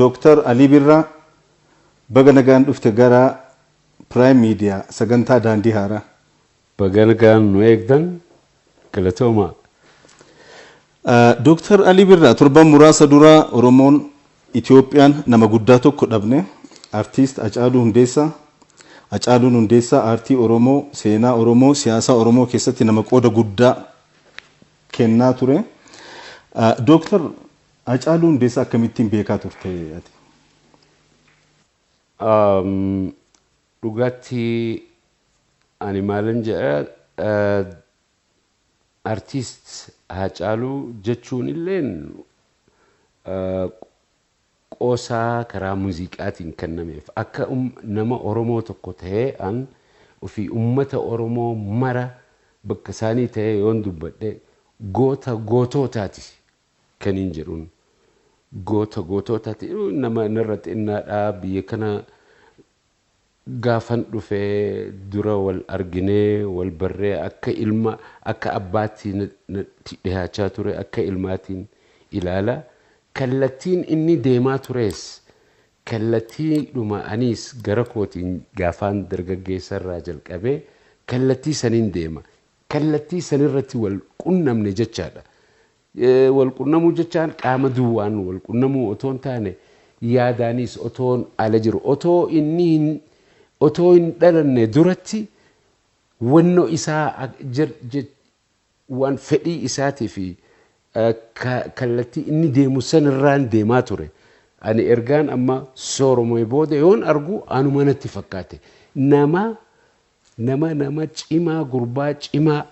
Dooktar Alii Birraa, baga nagaan dhufte gara Prime Media sagantaa Daandii Haaraa. Baga nagaan nu eegdan, galatoomaa. Dooktar Alii Birraa, torban muraasa dura Oromoon, Itoophiyaan nama guddaa tokko dhabne, Artiist Hacaaluu Hundeessaa. Hacaaluun Hundeessaa aartii Oromoo, seenaa Oromoo, siyaasa Oromoo keessatti nama qooda guddaa kennaa ture. Dooktar Hacaaluu Hundeessaa akkamittiin beekaa turte ati? Dhugaatti ani maalan jedha, artiist Hacaaluu jechuun illeen qoosaa karaa muuziqaatiin kennameef. Akka nama Oromoo tokko ta'ee, an ofii ummata Oromoo mara bakka isaanii ta'ee yoon dubbadhe, goota gootootaati kan hin jedhuun. Goota gootootaati. Nama narra xinnaadhaa, biyya kana gaafan dhufee dura wal arginee wal barree, akka ilma akka abbaatti natti dhiyaachaa ture, akka ilmaatiin ilaala. Kallattiin inni deemaa tures kallattiidhuma anis gara kootiin gaafaan dargaggeessarraa jalqabee kallattii saniin deema. Kallattii sanirratti wal qunnamne jechaadha. Wal qunnamuu jechaan qaama duwwaan wal qunnamuu otoo hin taane, yaadaanis otoon ala jiru, otoo inni hin otoo hin dhalanne duratti wannoo isaa, waan fedhii isaatii fi kallattii inni deemu sanirraan deemaa ture. Ani ergaan amma sooromee booda yoon argu anuma natti fakkaate. Nama cimaa, gurbaa cimaa,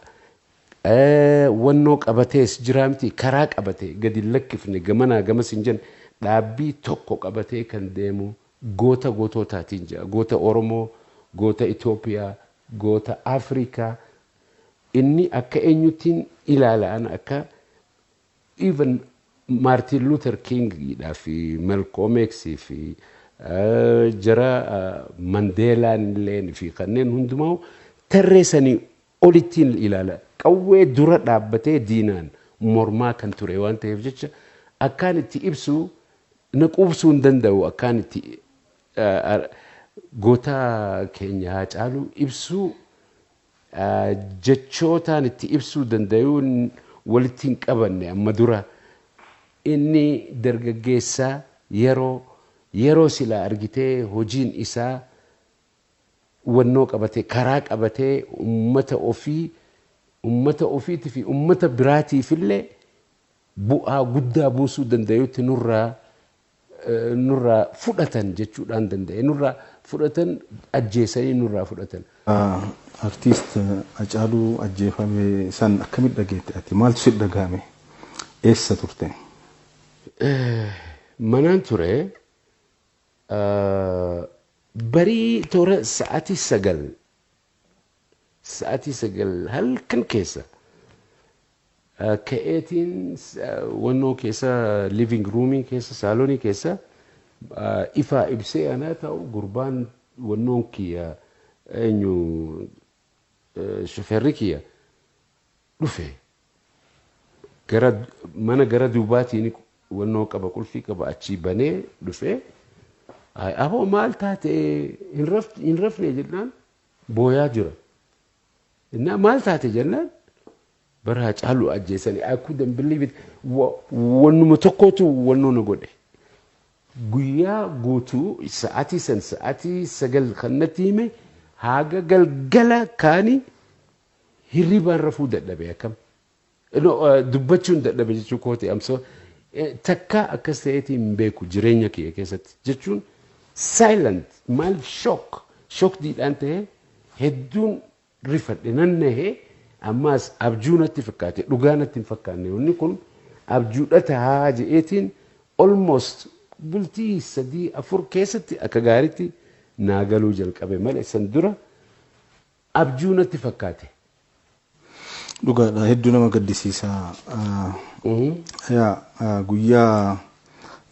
wannoo qabatees jiraa miti, karaa qabatee gadi lakkifne, gamanaa gamas hin jenne, dhaabbii tokko qabatee kan deemu goota goototaatiin jira. Goota Oromoo, goota Itoophiyaa, goota Afrikaa. Inni akka eenyuttiin ilaala? Ana akka even Martin Luther Kingidhaa fi Malcolm X fi jara Mandeelaan illeen fi kanneen hundumaa tarree sanii olittiin ilaala. Qawwee dura dhaabbatee diinaan mormaa kan ture waan ta'eef jecha, akkaan itti ibsu na quubsuu hin danda'u. Akkaan itti goota keenya Haacaaluu ibsuu, jechootaan itti ibsuu danda'uun walitti hin qabanne. Amma dura inni dargaggeessaa yeroo silaa argitee hojiin isaa wannoo qabatee, karaa qabatee, ummata ofii, ummata ofiitii fi ummata biraatiifillee bu'aa guddaa buusuu danda'utti nurraa fudhatan jechuudhaan danda'e. Nurraa fudhatan, ajjeesanii nurraa fudhatan. Artiist Hacaaluu ajjeefame san akkamitti dhageette ati? Maaltu si dhagahame? Eessa turte? Manaan ture. Barii toora sa'aatii 9, sa'aatii 9 halkan keessa ka'eetiin wannoo keessa, living roomii keessa, saalonii keessa ifaa ibsee anaa ta'u, gurbaan wannoon kiyya eenyu, shofeerri kiyya dhufe. Gara mana gara duubaatiin wannoo qaba, qulfii qaba, achii banee dhufe. "Aboo, maal taate? Hin rafne?" jennaan booyaa jira. Innaa "Maal taate?" jennaan, bara Hacaaluu ajjeesanii. I couldn't believe it. Wannuma tokkotu wannoo na godhe. Guyyaa guutuu sa'aatii san, sa'aatii 9 kan natti hime, haga galgala kaani hirribaan rafuu dadhabe akkam. Dubbachuun dadhabe jechuu kooti. Amsoo takka akkas ta'eetiin hin beeku jireenya kiyya keessatti jechuun, silent. Maaliif? Shock diidhaan ta'ee hedduun rifadhe, nan nahee. Ammaas abjuu natti fakkaate, dhugaa natti hin fakkaanne. Wanni kun abjuudha tahaa je'eetiin almost bultii 3-4 keessatti akka gaariitti naa galuu jalqabe malee, san dura abjuu natti fakkaate. Dhugaadha, hedduu nama gaddisiisa. Yaa,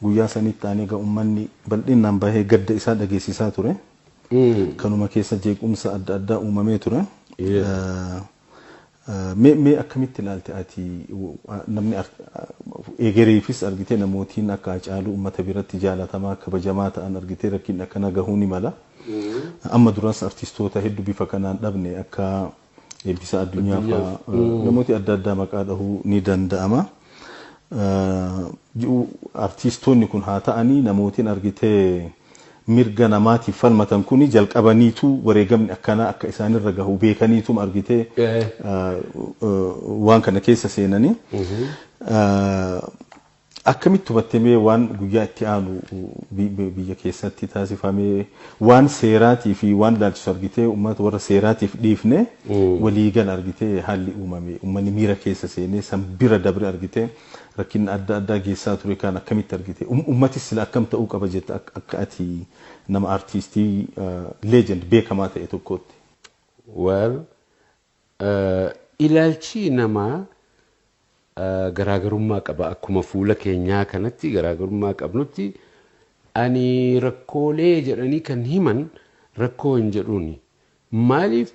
guyyaa sanitti aanee egaa uummanni bal'inaan bahee gadda isaa dhageessisaa ture. Kanuma keessa jeequmsa adda addaa uumamee ture. Mee akkamitti ilaalte ati namni egereefis argitee namootiin akka Hacaaluu uummata biratti jaalatamaa kabajamaa ta'an argitee rakkinni akkana gahuu ni mala. Amma duras artistoota hedduu bifa kanaan dhabne akka Eebbisaa Addunyaa fa'aa namooti adda addaa maqaa dhahuu ni danda'ama. Artistoonni kun haa ta'anii namootiin argitee mirga namaatiif falmatan kuni jalqabaniitu wareegamni akkanaa akka isaanirra gahu beekaniitu argitee waan kana keessa seenanii. Akkamitti hubattamee waan guyyaa itti aanu biyya keessatti taasifamee waan seeraatii fi waan ilaalchisu argitee uummata warra seeraatiif dhiifne waliigala argitee haalli uumame uummanni miira keessa seenee san bira dabre argitee rakkinni adda addaa geessaa ture kan akkamitti argite uummatis sila akkam ta'uu qaba jetta akka ati nama artiistii legend beekamaa ta'e tokkootti? Well, ilaalchi namaa garaagarummaa qaba. Akkuma fuula keenyaa kanatti garaagarummaa qabnutti, ani rakkoolee jedhanii kan himan rakkoo hin jedhuuni. Maaliif?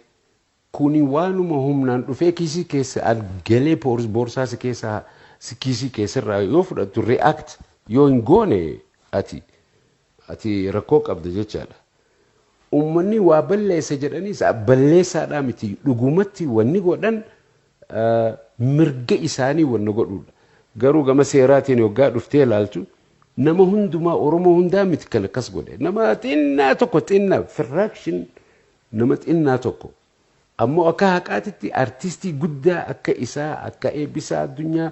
Kuni waanuma humnaan dhufee kiisii keessa galee boorsaa si keessaa kiisii keessarraa yoo fudhattu, react yoo hin goone ati rakkoo qabda jechaadha. Uummanni waa balleessa jedhaniis balleessaadhaa miti, dhugumatti wanni godhan mirga isaanii wanna godhudha. Garuu gama seeraatiin yoggaa dhuftee ilaaltu, nama hundumaa, Oromoo hundaa miti kan akkas godhe. Nama xinnaa tokko, xinnaa fraction, nama xinnaa tokko. Ammoo akka haqaatitti artistii guddaa akka isaa, akka Eebbisaa Addunyaa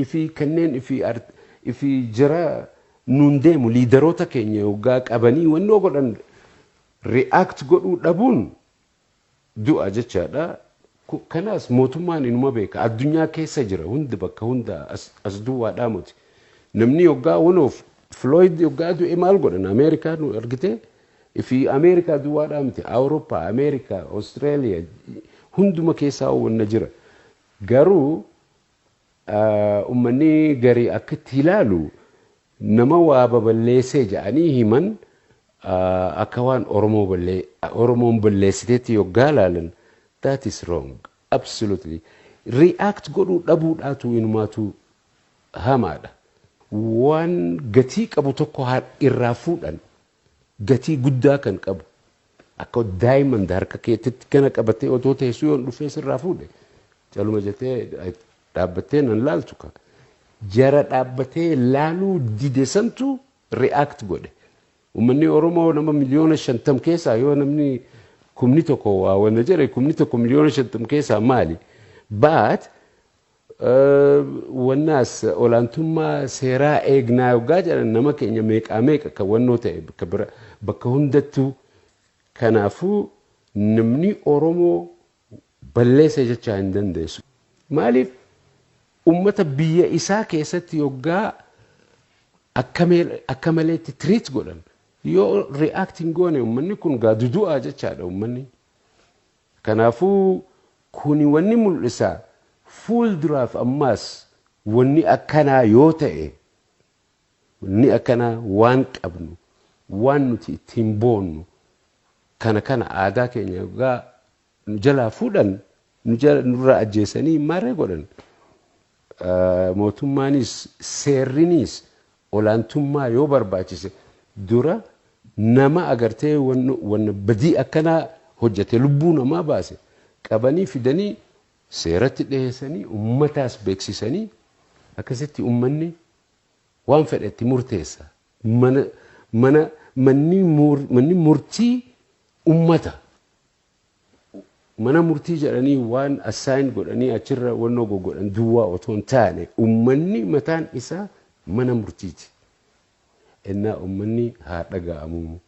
fi kanneen fi jara nuun deemu, leaderoota keenya yoggaa qabanii wannoo godhan, react godhuu dhabuun du'a jechaadha. Kanaas mootummaan inuma beeka. Addunyaa keessa jira hundi, bakka hunda, as duwwaadhaa miti. Namni yoggaa wanoof Floyd yoggaa du'e maal godhan Ameerikaa nu argite? Fi Ameerikaa duwwaadhaa miti, Awurooppaa, Ameerikaa, Austraaliyaa hunduma keessaa wanna jira. Garuu uummanni garii akka itti ilaalu, nama waa baballeessee jedhanii himan akka waan Oromoon balleessiteetti yoggaa ilaalan, that is wrong, absolutely. React godhuu dhabuudhaatu inumaatu hamaadha. Waan gatii qabu tokko irraa fuudhan, gatii guddaa kan qabu akka diamond harka keetitti kana qabatee otoo teessuu yoon dhufee sirraa fuudhe, caluma jettee dhaabbattee nan laaltu ka. Jara dhaabbatee laaluu dide santu react godhe. Uummanni Oromoo nama 50,000,000 keessaa yoo namni 1,000 waa wanna jedhe, 1,000 50,000,000 keessaa maali? But wannaas olaantummaa seeraa eegnaa yoggaa jedhan, nama keenya meeqaa meeqa kan wannoo ta'e bakka bira bakka hundattuu. Kanaafuu namni Oromoo balleessa jechaa hin dandeessu. Maaliif? Ummata biyya isaa keessatti yoggaa akka maleetti treat godhan yoo react hin goone, uummanni kun gaa dudu'aa jechaadha uummanni. Kanaafuu kuni wanni mul'isa, fuulduraaf ammaas wanni akkanaa yoo ta'e, wanni akkanaa waan qabnu, waan nuti ittiin boonnu kana aadaa keenya yoggaa nu jalaa fuudhan, nurraa ajjeesanii maarree godhan. Mootummaanis seerrinis olaantummaa yoo barbaachise, dura nama agartee wanna badii akkanaa hojjete, lubbuu namaa baase qabanii fidanii seeratti dhiyeessanii ummataas beeksisanii, akkasitti ummanni waan fedhetti murteessa. Mana mana manni manni murtii ummata. Mana murtii jedhanii waan assign godhanii achirra wannoo goggodhan duwwaa otoo hin taane, ummanni mataan isaa mana murtiiti. Innaa ummanni haa dhaga'amu.